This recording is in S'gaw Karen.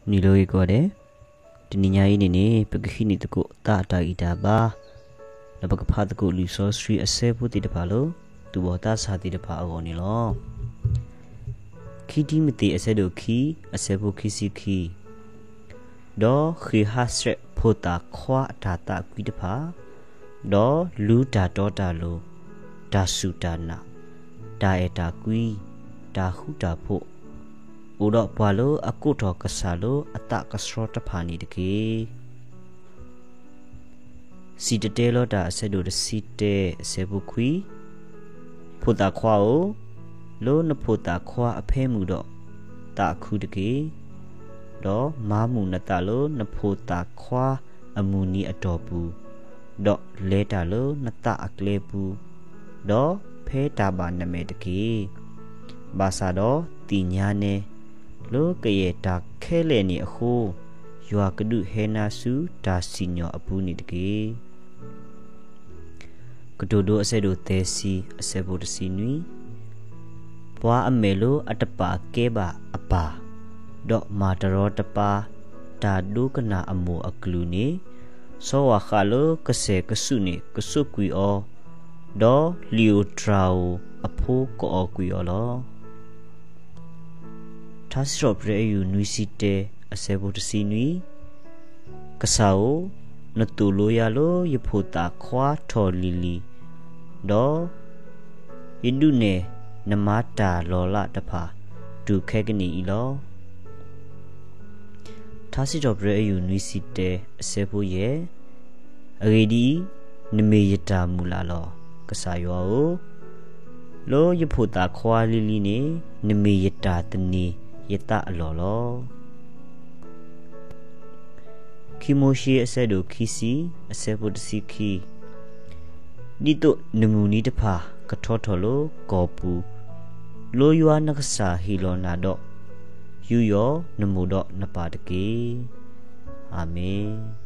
နံၤလၢအဂ့ၤကိးဂၤဒဲး, တနံၤညါအံၤန့ၣ်န့ၣ် ပကဟံးန့ၢ်သကိးသးအတၢ်ဂံၢ်တၢ်ဘါ, ဒီးပကဖးသကိးလံာ်စီဆှံအဆၢဖိသ့ၣ်တဖၣ်လၢ သူၣ်ဘီၣ်သးစၢ်သ့ၣ်တဖၣ်အဂီၢ်န့ၣ်လီၤ. ခံတံၤမသ့းအဆၢဒိၣ်ခံ အဆၢဖိခံဆံခံ, ဒီးဃ့ၢ်ဟးဆှဲးဖိသၣ်ခွါအတၢ်သးကွံတဖၣ်, ဒီးလူၤတၢ်တီတၢ်လိၤ, တၢ်စူၢ်တၢ်နာ်, တၢ်အဲၣ်တၢ်ကွံ, တၢ်ဃူတၢ်ဖိး, အိၣ်ဒီးပှၤလၢအကိးထီၣ်ကစၢ်လၢအသးကဆှီတဖၣ်န့ၣ်တက့ၢ်. စံၣ်တဲၤတဲလီၤတၢ်အဆၢဒိၣ်တဆံတၢ အဆၢဖိခွံ, ဖိသၣ်ခွါဧၢ, လၢနဖိသၣ်ခွါအဖၢမုၢ်ဒီးသးခုတက့ၢ်. ဒီးမၤမုာ်နသးလၢနဖိသၣ်ခွါအမုၢ်နံၤအတီၢ်ပူၤ, ဒီးလဲၤတၢ်လၢနသးအကျဲပူၤ, ဒီးဖဲတၢ်ဘၣ်နမဲာ်တက့ၢ်. ဘၣ်ဆၣ်ဒီးသ့ၣ်ညါနဲ, လၢကယဲၢ်တၢ်ခဲလၢာ်န့ၣ်အဃိ, ယွၤကဒုးဟဲနၤဆူတၢ်စံၣ်ညီၣ်အပူၤန့ၣ်တက့ၢ်. ကတိၤဒိအဆၢဒိၣ်သၢဆံ အဆၢဖိတဆံနွံ, ပှၤအမဲာ်လၢအတပာ်ကဲဘၣ်အပၢ်, ဒီးမၤတရီတပါတၢ်ဒိကနၣ်အမိၢ်အကလုၢ်န့ၣ်, စီၤဝၣ်ဃးလၢကစဲၢ်ကစူးန့ၣ်ကဆိးကွံာ်အီၤ, ဒီးလံာ်ဧိၤတြၤဧိၤအဖိကအီၣ်ကွံာ်အီၤလီၤ. ထါစံးထီၣ်ပတြၢၤအယူၢ် နွံဆံတၢ အဆၢဖိတဆံနွံ, ကစၢ်ဧၢ, နသိၣ်လိယၤလၢယဖိသၣ်ခွါထီၣ်လံၤလံၤ, ဒီးယဒုးနဲၣ်နမၤတၢ်လီၤလးတဖၣ် တုၤခဲကနံၣ်အံၤလီၤ. ထါစံးထီၣ်ပတြၢၤအယူၢ် နွံဆံတၢ အဆၢဖိယဲၢ်, အဂ့ၢ်ဒ်အံၤ, နမ့ၢ်ယတၢ်မုၢ်လၢ်လီၤ. ကစၢ်ယွၤဧၢ, လၢယဖိသၣ်ခွါလံၤလံၤန့ၣ်, နမ့ၢ်ယတၢ်သန့ၤယသးအလီၢ်လီၤ. ခံမိၤၡ့ အဆၢဒိၣ်ခံဆံ အဆၢဖိတဆံခံ, ဒ်သိးနမုၢ်နံၤတဖၣ်ကထီထီၣ်လၢကီၢ်ပူၤ, လၢယွၤနကစၢ်ဟ့ၣ်လီၤနၤဒီး, ယူးယီၣ်နမိၢ်ဒီးနပၢ်တက့ၢ်. အၤမ့ၣ်.